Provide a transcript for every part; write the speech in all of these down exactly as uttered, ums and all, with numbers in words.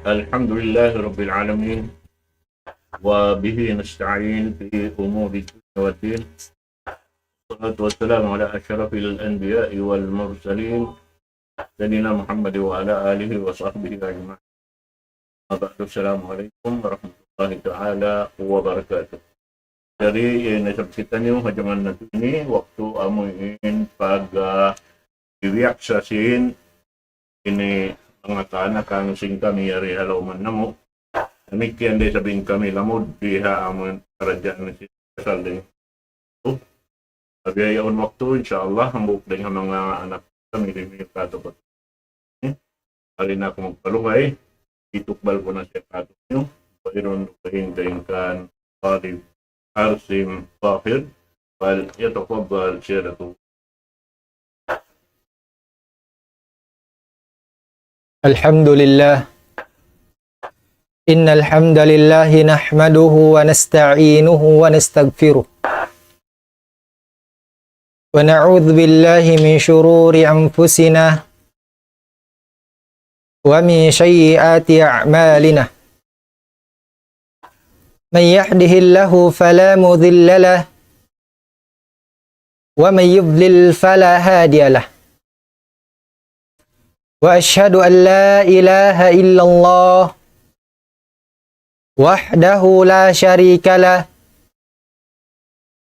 الحمد لله رب العالمين، وبه نستعين في أمور الدنيا والدين. والصلاة والسلام على أشرف الأنبياء والمرسلين، سيدنا محمد وعلى آله وصحبه أجمعين. أما بعد، السلام عليكم ورحمة الله تعالى وبركاته. Jadi, eh, nasaksikan niyu ha jaman natu' ini, waktu amu in pag, ah, bibiyak sa sin ini manga kaanakan sin kami yari ha lawm namu'. Damikkiyan da isab in kami lamud di ha amu in karadjaan sin kasal dayn. Sabiha yaun waktu, insya Allah, hambuuk dayn ha manga anak kami di mi katupad. Ari na aku magpalugay, itukbal ku na siya katu' niyu, wayruun dugaing dayn kan Talib Arsim Tahir, فليتفضل سيادته. الحمد لله. إن الحمد لله نحمده ونستعينه ونستغفره. ونعوذ بالله من شرور أنفسنا ومن سيئات أعمالنا. من يهده الله فلا مضل له، ومن يضلل فلا هادي له. وأشهد أن لا إله إلا الله وحده لا شريك له،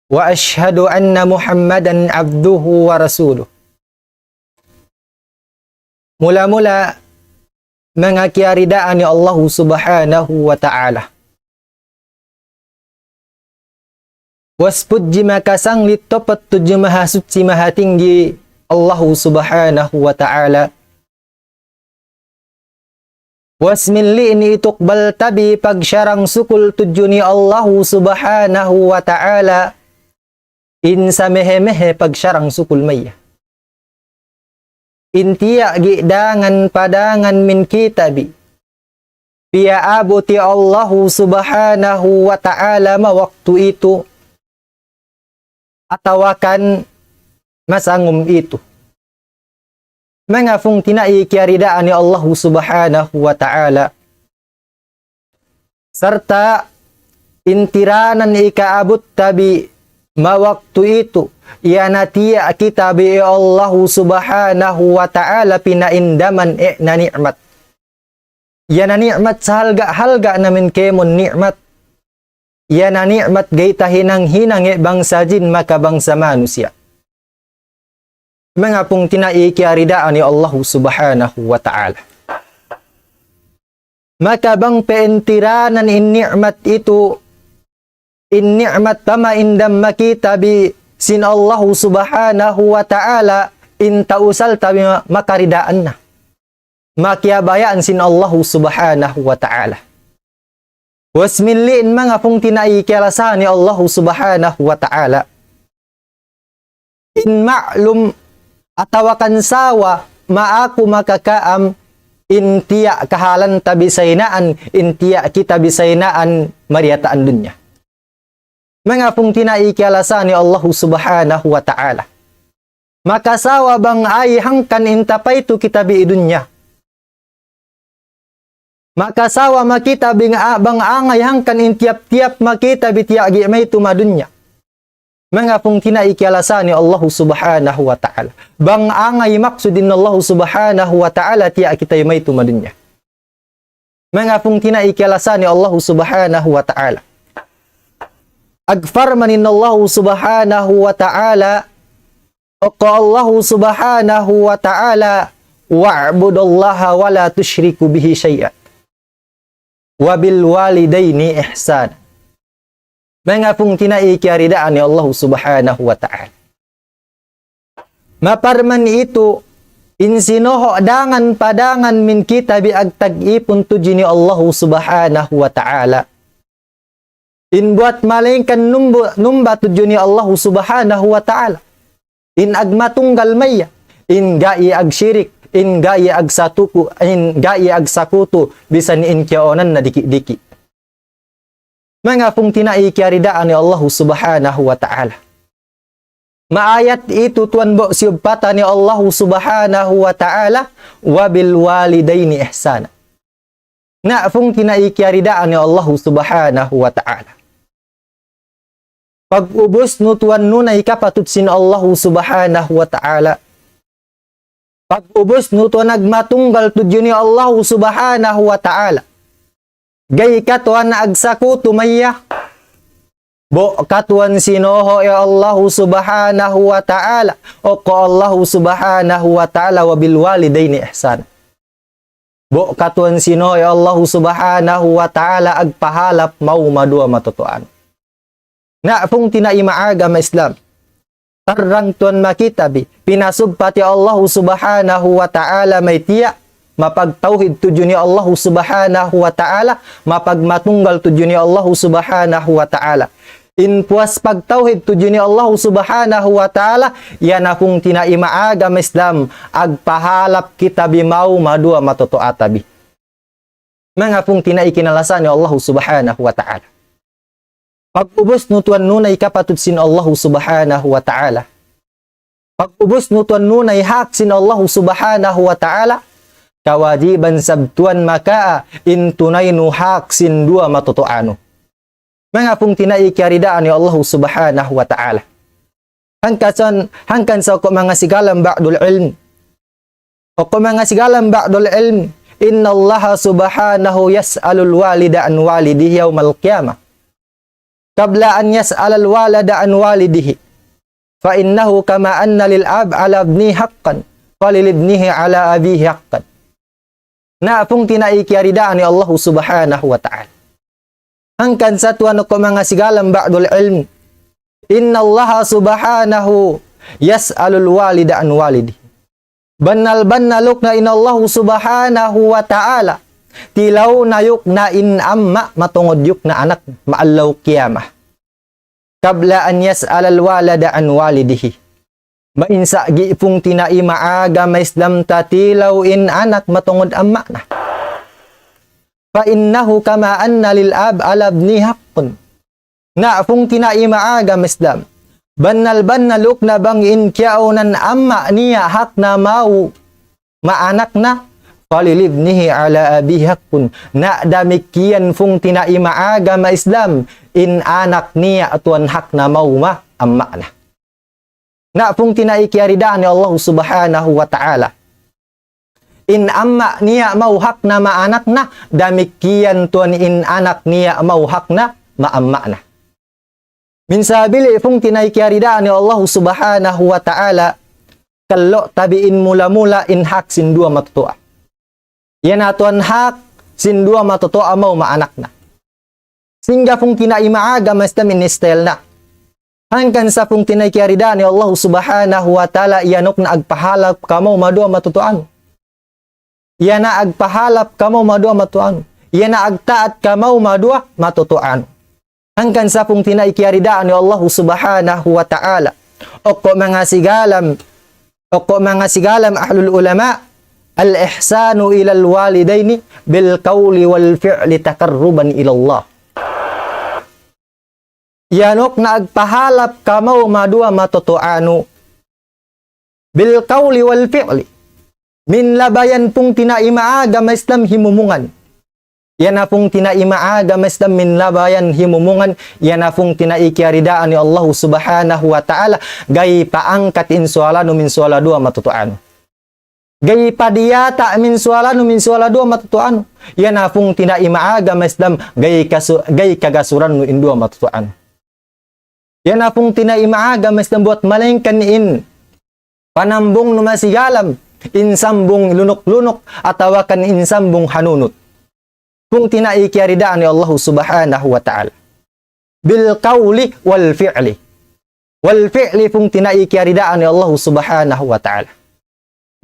وأشهد أن محمدا عبده ورسوله. Mula-mula, manga kiyaridaan ni Allah Subhanahu wa Ta'ala. Was pudji makasanglit tapat tudju Mahasuchi Mahatinggi Allah Subhanahu wa Ta'ala. Was minli' ini itukbal tabi pagsarang-sukul tudju ni Allah Subhanahu wa Ta'ala. In samehe-mehe pagsarang-sukul maya. In tiya' gi dangan pa dangan min kita bi. Piyaabut hi Allahu Subhanahu wa Ta'ala ma waktu itu. Atawa kan masangum itu. Manga pungtina'i kiyaridaan ni Allahu Subhanahu wa Ta'ala. Sarta' in tiranan ikaabut tabi ma waktu itu, iyanatiya' kita bi Allahu Subhanahu wa Ta'ala pinaindaman e na ni'mat. Yana ni'mat sahalga'-halga' na min kēmon ni'mat. Yana ni'mat gayta hinang-hinang e bangsa jin maka bangsa manusiya'. Manga pungtina'i kiyaridaan ni Allahu Subhanahu wa Ta'ala. Maka bang pe in tiranan in ni'mat itu, in ni'mat pamaindam makita bi sin Allahu Subhanahu wa Ta'ala, in tausal tabi ma-, makaridaan na. Makiyabayaan sin Allahu Subhanahu wa Ta'ala. Was minli' in manga pungtina'i kiyalasahan ni Allahu Subhanahu wa Ta'ala. In ma'lum atawa kan sawa maaku makakaam in tiya' kahalan tabi saynaan, in tiya' kita bi saynaan mariyataan dunya. Manga pungtina'i kiyalasahan ni Allahu Subhanahu wa Ta'ala. Makasawa bang ay hangkan in tapaytu kita bi dunya. Makasawa makita bing a-, bang angay hangkan in tiyap-tiyap makita bi tiya' gi maytu ma dunya. Manga pungtina'i kiyalasahan ni Allahu Subhanahu wa Ta'ala. Bang angay maksud in Allahu Subhanahu wa Ta'ala tiya' kita maytu ma dunya. Manga pungtina'i kiyalasahan ni Allahu Subhanahu wa Ta'ala. Agparman in Allahu Subhanahu wa Ta'ala, Aka Allahu Subhanahu wa Ta'ala, واعبدوا الله ولا تشركوا به شيئا وبالوالدين إحسانا. Manga pungtina'i kiyaridaan ni Allahu Subhanahu wa Ta'ala. Maparman itu, in sinuhu' dangan pa dangan min kita bi agtag-ipun tudju ni Allahu Subhanahu wa Ta'ala. In buwat malaingkan numbu-, numba tudju ni Allahu Subhanahu wa Ta'ala. In agmatunggal maya, in ga'i agsirik, in ga'i agsatuku, in ga'i agsakutu, bisan in kiyaonan na diki'-diki'. Manga pungtina'i kiyaridaan ni Allahu Subhanahu wa Ta'ala. Maayat itu tuwan bu siyubbatan ni Allahu Subhanahu wa Ta'ala, وبالوالدين إحسانا. Na pungtina'i kiyaridaan ni Allah subhanahu wa ta'ala. Pag'ubus nu tuwan nunay kapatut sin Allah subhanahu wa ta'ala. Pag'ubus nu tuwan nagmatunggal tudju ni Allah subhanahu wa ta'ala. Gay katuwan agsakutu maya. Bu katuwan sinuhu ya Allah subhanahu wa ta'ala. Uku Allah subhanahu wa ta'ala wa bil walidayni ihsan. Bu katuwan sinuhu ya Allah subhanahu wa ta'ala agpahalap maw maduwa matutuan. Na pungtina'i maagama Islam. Tarrang tuwan makita bi. Pinasubpati Allah subhanahu wa ta'ala maytiya. Mapagtawhid tudju ni Allah subhanahu wa ta'ala. Mapagmatunggal tudju ni Allah subhanahu wa ta'ala. In puas pagtawhid tudju ni Allah subhanahu wa ta'ala. Yan na pungtina'i maagama Islam. Agpahalap kita bi maw maduwa matutuata bi. Manga pungtina'i kinalasahan ni Allah subhanahu wa ta'ala. Pag'ubus nu tuwan nunay kapatut sin Allah subhanahu wa ta'ala. Pag'ubus nu tuwan nunay hak sin Allah subhanahu wa ta'ala. Kawajiban sab tuwan makaa in tunay nu hak sin duwa matutuanu. Manga pungtina'i kiyaridaan ni Allah subhanahu wa ta'ala. Hangkan sa, hangkan sa uku manga sigalam ba'dul ilm. Uku manga sigalam ba'dul ilm. Inna Allah subhanahu yas'alul walida an walidihi yawmal qiyamah. Qabla an yas'alal walada an walidihi. Fa innahu kama anna lil ab ala ibnihi haqqan. Falil ibnihi ala abihi haqqan. Na pungtina'i kiyaridaan ni Allah subhanahu wa ta'ala. Hangkan sa tuwan uku manga sigalam ba'dul ilm. Inna Allah subhanahu yas'alul walida an walidi. Bannal-bannal ukna in Allah subhanahu wa ta'ala. Tilaw na yukna in amma matungud yukna anak ma'allaw qiyamah. Qabla an yas'alal walada an walidihi. Main sa gi pungtina'i maagama Islam ta tilaw in anak matungud amma na. Fa innahu kama anna lil ab ala ibni haqqun. Na pungtina'i maagama Islam. Bannal-bannal ukna bang in kiyaunan amma niya hak na maw ma anak na. Falil ibnihi ala abihi haqqun. Na damikkiyan pungtina'i maagama Islam. In anak niya tuwan hak na maw ma amma na. Na pungtina'i kiyaridaan ni Allah subhanahu wa ta'ala. In amma niya maw hak na ma anak na, damikkiyan tuwan in anak niya maw hak na ma amma na. Min sabili pungtina'i kiyaridaan ni Allah subhanahu wa ta'ala, kalu tabiin mula-mula in hak sin duwa matutua. Yan na tuwan hak sin duwa matutua maw ma anak na. Singga pungtina'i maagama Islam in style na. Hangkan sa pungtina'i kiyaridaan ni Allah subhanahu wa ta'ala, yan ukna agpahalap kamaw maduwa matutuan. Yan na agpahalap kamaw maduwa matutuan. Yan na agtaat kamaw maduwa matutuan. Hangkan sa pungtina'i kiyaridaan ni Allah subhanahu wa ta'ala. Uku manga sigalam, uku manga sigalam ahlul ulama, al-ihsanu ilal walidayni bil qawli wal fi'li taqarruban ilallah. Yan ukna agpahalap kamaw maduwa matutuanu. Bil qawli wal fi'li. Min labayan pungtina'i maagama Islam himumungan. Yan na pungtina'i maagama Islam min labayan himumungan. Yan na pungtina'i kiyaridaan ni Allah subhanahu wa ta'ala. Gay paangkat in suwalanu min suwala duwa matutuanu. Gay padiyata' min suwalanu min suwala duwa matutuanu. Yan na pungtina'i maagama Islam gay kasu-, gay kagasuran nu in duwa matutuanu. Yan na pungtina'i maagama Islam buat malaingkan in panambung nu masigalam, in sambung lunuk-lunuk, atawa kan in sambung hanunut. Pungtina'i kiyaridaan ni Allah subhanahu wa ta'ala. Bil qawli wal fi'li. Wal fi'li pungtina'i kiyaridaan ni Allah subhanahu wa ta'ala.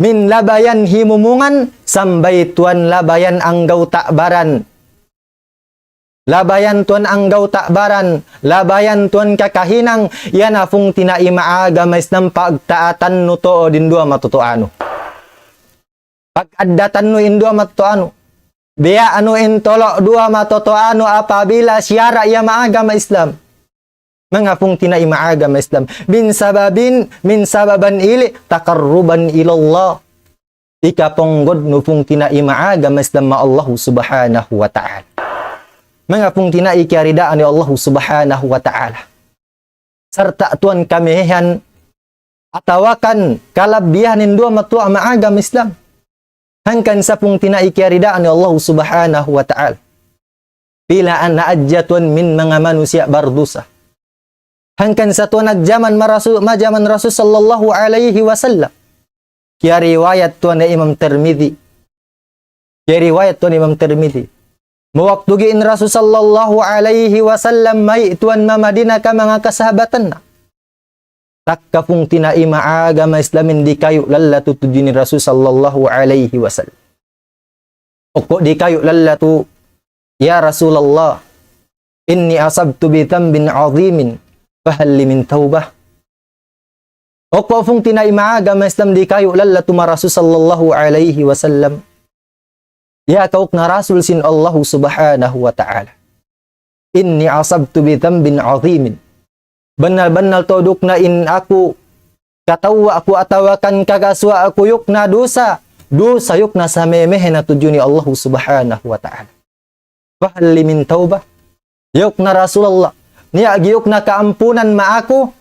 Min labayan himumungan, sambay tuwan labayan anggawta' baran. Labayan tuwan anggawta' baran, labayan tuwan kakahinang, yan na pungtina'i maagama Islam pagtaatan nu tuud in duwa matutuanu. Pag-addatan nu in duwa matutuanu. Biya' anu in tolo' duwa matutuanu apabila siyara' ya maagama Islam. Manga pungtina'i maagama Islam. Min sababin, min sababan ili, taqarruban ilallah. Ikapunggud nu pungtina'i maagama Islam ma Allahu Subhanahu wa Ta'ala. Manga pungtina'i kiyaridaan ni Allahu Subhanahu wa Ta'ala. Sarta' tuwan kamihihan atawakan kalabihan in duwa matuwa' maagama Islam. Hangkan sa pungtina'i kiyaridaan ni Allahu Subhanahu wa Ta'ala. Pila na adjatun min manga manusiya' bardusa. Hangkan sa tuwan nagjaman ma Rasul, majaman Rasul sallallahu alayhi wasallam. Kiyariwayat tuwan ni Imam Tirmidhi. Kiyariwayat tuwan Imam Tirmidhi. Mawaktu gi in Rasul sallallahu alayhi wasallam mayi' tuwan ma Madina ka manga kasahabatan na. Takka pungtina'i maagama Islam in dikayu' lallatu tudju ni Rasul sallallahu alayhi wasallam. Uku' dikayu' lallatu, "Ya Rasulullah, inni asabtu bi dhanbin azimin, fahal li min tawbah?" Uku' pungtina'i maagama Islam dikayu' lallatu ma Rasul sallallahu alayhi wasallam. Ya kaw na Rasul sin Allahu Subhanahu wa Ta'ala. "Inni asabtu bi dhanbin azimin." Bannal-bannal tuud na in aku katawa' aku atawakan kagasuwa aku yuk na dusa. Dusa yuk na samemeh na tudju ni Allahu Subhanahu wa Ta'ala. "Fahal li min tawbah?" Yuk na Rasulullah. Niya' gi yuk na kaampunan ma aku.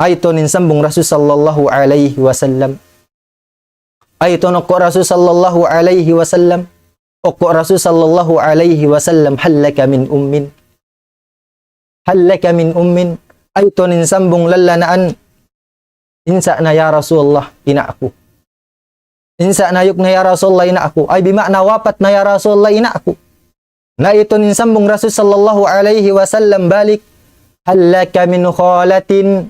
Aytun in sambung Rasul sallallahu alayhi wasallam. Aytun uku' Rasul sallallahu alayhi wasallam. Uku' Rasul sallallahu alayhi wasallam, "Hal laka min ummin?" "Hal laka min ummin?" Aytun in sambung lallanaan, "In sa' na ya Rasulullah, ina' ku." "In sa' na yuk na ya Rasulullah, ina' ku." Ay bima'na wapat na ya Rasulullah, ina' ku. Na aytun in sambung Rasul sallallahu alayhi wasallam balik, "Hal laka min khalatin?"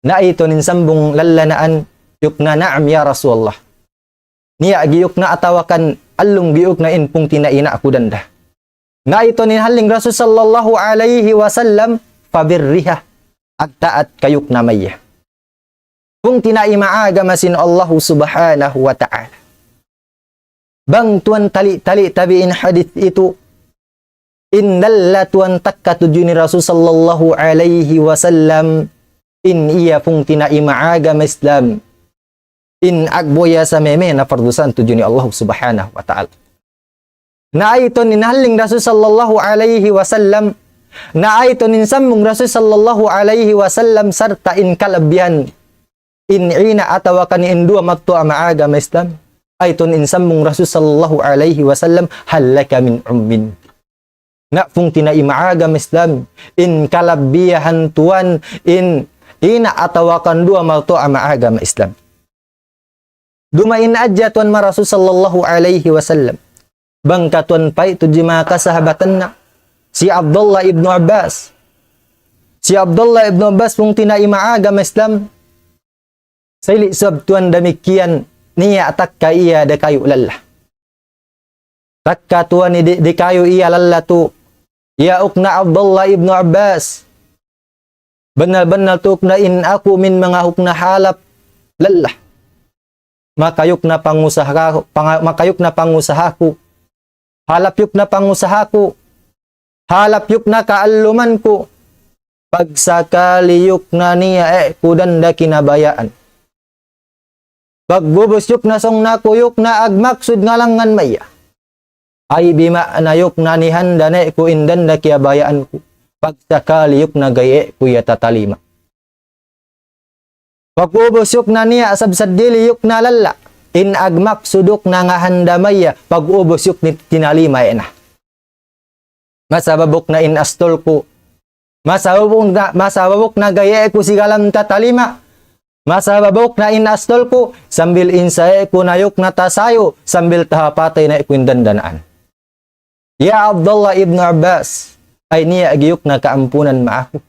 Na aytun in sambung lallanaan, yuk na, "Na'am ya Rasulullah." Niya' gi yuk na atawakan allum gi yuk na in pungtina'i ina' ku danda. Na aytun in halling Rasul sallallahu alayhi wasallam, "Fabirriha." Agtaat kayuk na maya. Pungtina'i maagama sin Allahu Subhanahu wa Ta'ala. Bang tuwan tali-tali tabi in hadith itu, in lallatu tuwan takka tudju ni Rasul sallallahu alayhi wasallam, in iya pungtina'i maagama Islam, in agbuya samemeh na pardusahan tudju ni Allah Subhanahu wa Ta'ala. Na aytun in halling Rasul sallallahu alayhi wasallam, na aytun in sambung Rasul sallallahu alayhi wasallam sarta' in kalabihan in ina' atawakan in duwa matuwa' maagama Islam. Aytun in sambung Rasul sallallahu alayhi wasallam, "Hal laka min ummin?" Na pungtina'i maagama Islam, in kalabihan tuwan in ina' atawakan duwa matuwa' maagama Islam. Dumayn hadja tuwan ma Rasul sallallahu alayhi wasallam. Bang katuwan pay tudju manga kasahabatan na. Si Abdullah ibnu Abbas. Si Abdullah ibnu Abbas pungtina'i maagama Islam. Sa' ili' sabab tuwan damikkiyan niya' takka iya dakayu' lalla. Takka tuwan di, dikayu' iya lallatu. Ya ukna Abdullah ibnu Abbas. Bannal-bannal tuud na in aku min manga ukna halap lalla. Makayuk na pangusaha, panga-, makayuk na pangusaha ku. Halap yuk na pangusaha ku. Halap yuk na kaalluman ku. Pagsakali yuk na niya' e' ku danda kinabayaan. Pag'ubus yuk na sung na ku yuk na agmaksud ngalangan maya. Ay bima'na yuk na nihanda ne ku in danda kiyabayaan ku. Pagsakali yuk na gaye' ku ya tatalima. Pag'ubus yuk na niya' sabsaddili yuk na lalla. In agmaksud yuk na ngahanda maya. Pag'ubus yuk ni tinalima e' na. Masababuk na in astul ku. Masababuk na, masababuk na gaye' ku sigalam tatalima. Masababuk na in astul ku, sambil in saye' ku na yuk na tasayu, sambil tahapatay na ku in dandanaan. Ya Abdullah ibnu Abbas, ay niya' gi yuk na kaampunan ma aku.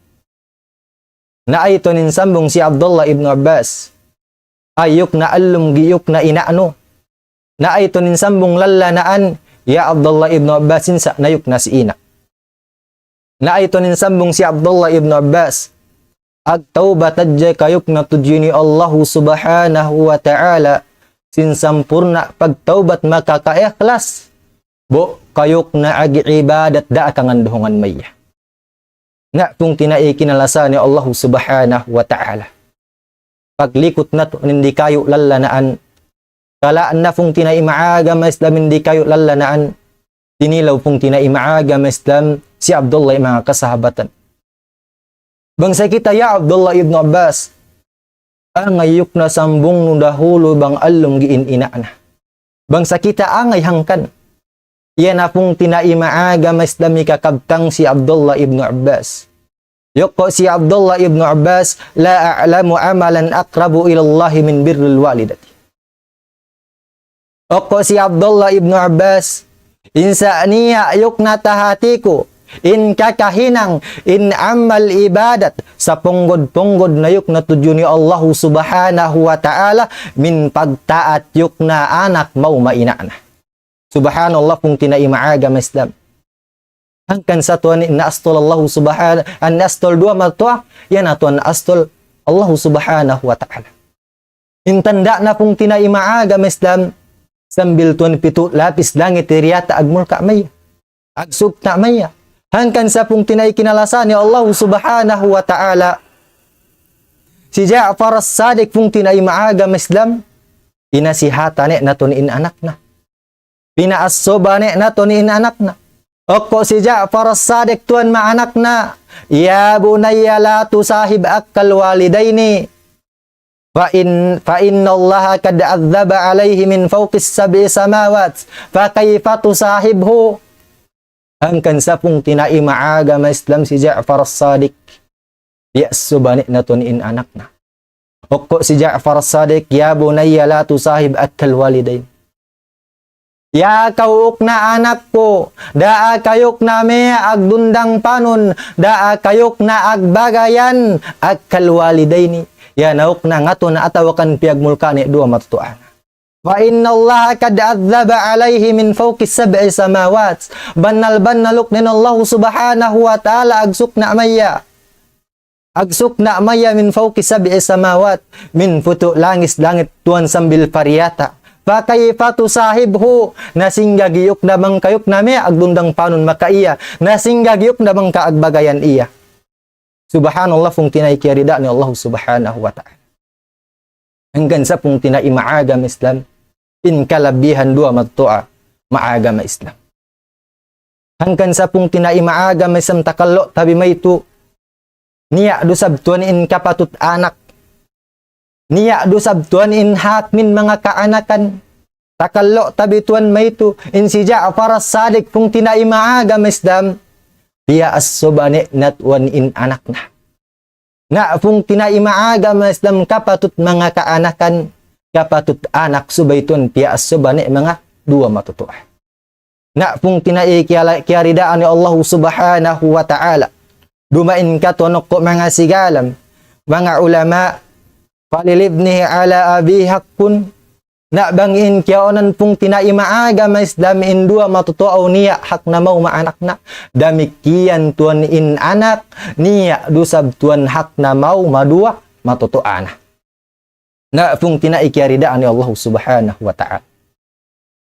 Na aytun in sambung si Abdullah ibnu Abbas. Ay yuk na allum gi yuk na ina' nu. Na aytun in sambung lallanaan, ya Abdullah ibnu Abbas in sa' na yuk na si ina'. Na aytun in sambung si Abdullah ibnu Abbas. Agtawbat hadja kayuk na tudju ni Allahu Subhanahu wa Ta'ala. Sin sampurna' pagtawbat makakaikhlas. Bu kayuk na agi ibadat da' kanganduhungan maya. Na pungtina'i kinalasahan ni Allahu Subhanahu wa Ta'ala. Paglikut natu' nindi kayu' lallanaan, Kalaan na pungtina'i maagama Islam in di kayu' lallanaan, tinilaw pungtina'i maagama Islam si Abdullah in manga kasahabatan. Bang sa kita, ya Abdullah ibn Abbas, angay yuk na sambung nu dahulu bang allum gi in ina' na. Bang sa kita angay hangkan. Yan na pungtina'i maagama Islam hikakabtang si Abdullah ibn Abbas. Yukku' si Abdullah ibn Abbas, لا أعلم عملا أقرب إلى الله من بر الوالدة. Yukku' si Abdullah ibn Abbas, in sa niya' yuk na tahatiku, in kakahinang, in amal ibadat, sapungud-pungud na yuk na tudju ni Allahu subhanahu wa ta'ala, min pagtaat yuk na anak mauma ina' na. Subhanallah, pungtina'i maagama Islam. Hangkan sa tuwan in astul Allahu subhanahu, in astul duwa matuwa, yan na tuwan astul Allahu subhanahu wa ta'ala. In tanda' na pungtina'i maagama Islam, sambil tuwan pitu lapis langit diyata agmulka' maya. Agsukna' maya. Hangkan sa pungtina'i kinalasahan ni Allahu subhanahu wa ta'ala. Si Ja'far as-Sadiq pungtina'i maagama Islam, inasihatan na tuwan in anak na. Pinaassuban na tuwan in anak na. Yukku' si Ja'far as-Sadiq tuwan manga anak na, يا بني لا تصاحب عق الوالدين. فإن، فإن الله قد عذب عليه من فوق السبع سماوات، فكيف تصاحبه؟ Hangkan sa pungtina'i maagama Islam si Ja'far as-Sadiq. Piyassuban na tuwan in anak na. Yukku' si Ja'far as-Sadiq, يا بني لا تصاحب عق الوالدين. Ya kaw uk na anak ku, daa kayuk na me agdundang panun, daa kayuk na agbagayan, عق الوالدين. Ya na uk na ngatu' na atawa kan piyagmulka' ni duwa matutuan. فإن الله قد عذب عليه من فوق سبع سماوات. Bannal-bannal uk na in Allahu subhanahu wa ta'ala agsukna' maya. Agsukna' maya من فوق سبع سماوات, min pitu langis langit tuwan sambil pariyata. فكيف تصاحبه, na singga giyuk na bang kayuk na me agdundang panun maka iya, na singga giyuk na bang ka agbagayan iya. Subhanallah, pungtina'i kiyaridaan ni Allah subhanahu wa ta'ala. Hangkan sa pungtina'i maagama Islam, in kalabihan duwa matutuan maagama Islam. Hangkan sa pungtina'i maagama Islam takallu' tabi maytu'. Niya' du sab tuwan in kapatut anak. Niya' du sab tuwan in hak min manga kaanakan. Takallu' tabi tuwan maytu'. In si Ja'far as-Sadiq pungtina'i maagama Islam. Piyaassuban na tuwan in anak na. Na pungtina'i maagama Islam kapatut manga kaanakan, kapatut anak subay tuwan piyaassuban manga duwa matutuan. Na pungtina'i kiyala-, kiyaridaan ni Allah subhanahu wa ta'ala. Dumaing katuwan ku manga sigalam, manga ulama, فللابن على أبيه حق. Na bang in kiyaunan pungtina'i maagama Islam in duwa matutuan niya' hak na mauma anak na. Damikkiyan tuwan in anak, niya' du sab tuwan hak na mauma duwa matutuan na. Na pungtina'i kiyaridaan ni Allah subhanahu wa ta'ala.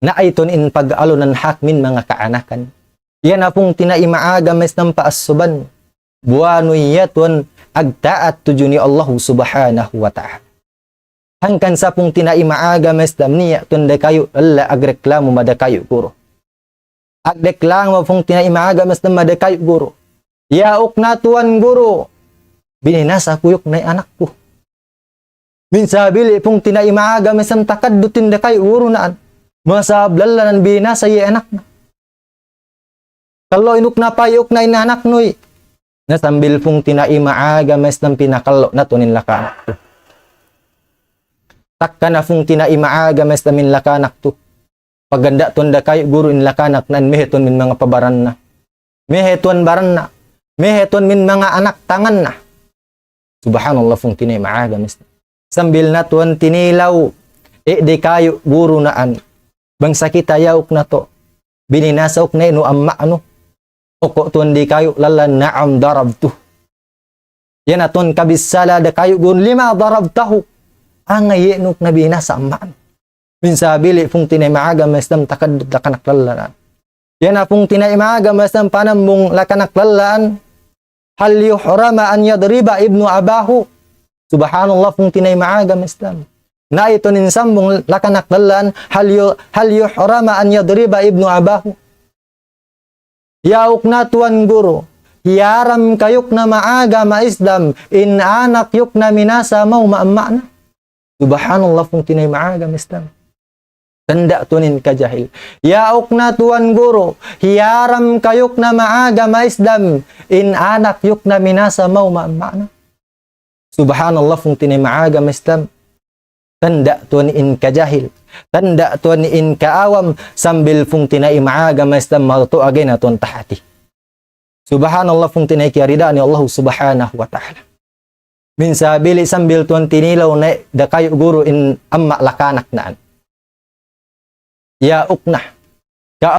Na aytun in pag-alunan hak min manga kaanakan. Yan na pungtina'i maagama Islam paassuban. Buwanu ya tuwan agtaat tudju ni Allah subhanahu wa ta'ala. Hangkan sa pungtina'i maagama Islam niya' tuwan dakayu' lalla agreklamu ma dakayu' guru. Agreklamu pungtina'i maagama Islam ma dakayu' guru. Ya uk na tuwan guru. Bininasa ku yuk na in anak ku. Minsan bili' pungtina'i maagama Islam takaddut in dakayu' guru naan. Masa ablallanan binasa ya anak na. Kallu' in uk na pay uk na in anak nuy. Na sambil pungtina'i maagama Islam pinakallu' na tuwan in lakanak tu. Takka na pungtina'i maagama Islam in lakanak tu. Paganda tuwan dakayu' guru in lakanak naan mihitun min manga pabaran na. Mihitun baran na. Mihitun min manga anak tangan na. Subhanallah pungtina'i maagama Islam. Sambil na tuwan tinilaw. Eh, dikayu' guru naan. Bang sa kita ya uk na tu. Bininasa uk na inu amma anu. Yukku' tuwan dikayu' lalla نعم ضربته. Yan na tuwan kabissala dakayu' guru لم ضربته. Angay inu uk na binasa amma anu. Minsan bili' pungtina'i maagama Islam takaddut lakanak lalla naan. Yan na pungtina'i maagama Islam panambung lakanak lalla naan. هل يحرم أن يضرب ابن أباه؟ Subhanallah pungtina'i maagama Islam. Na itu in sambung lakanak dalan, hal yu-, hal yuhrama an yadriba ibnu abahu. Ya ukna tuan guru, hiyaram kayuk na maagama Islam, in anak yuk na minasa mau ma amma' na. Subhanallah, pungtina'i maagama Islam. Tanda' tuan in kajahil. Ya ukna tuan guru, hiyaram kayuk na maagama Islam, in anak yuk na minasa mau ma amma' na. Subhanallah, pungtina'i maagama Islam. Tanda' tuan in kajahil. Tanda' tuan in kaawam sambil pungtina'i maagama Islam matutu agay na tuan tahati. Subhanallah, pungtina'i kiyaridaan Allah subhanahu wa ta'ala. Minsan bili sambil tuan tinilaw na da kayu guru in amma' lakanak naan. Ya ukna.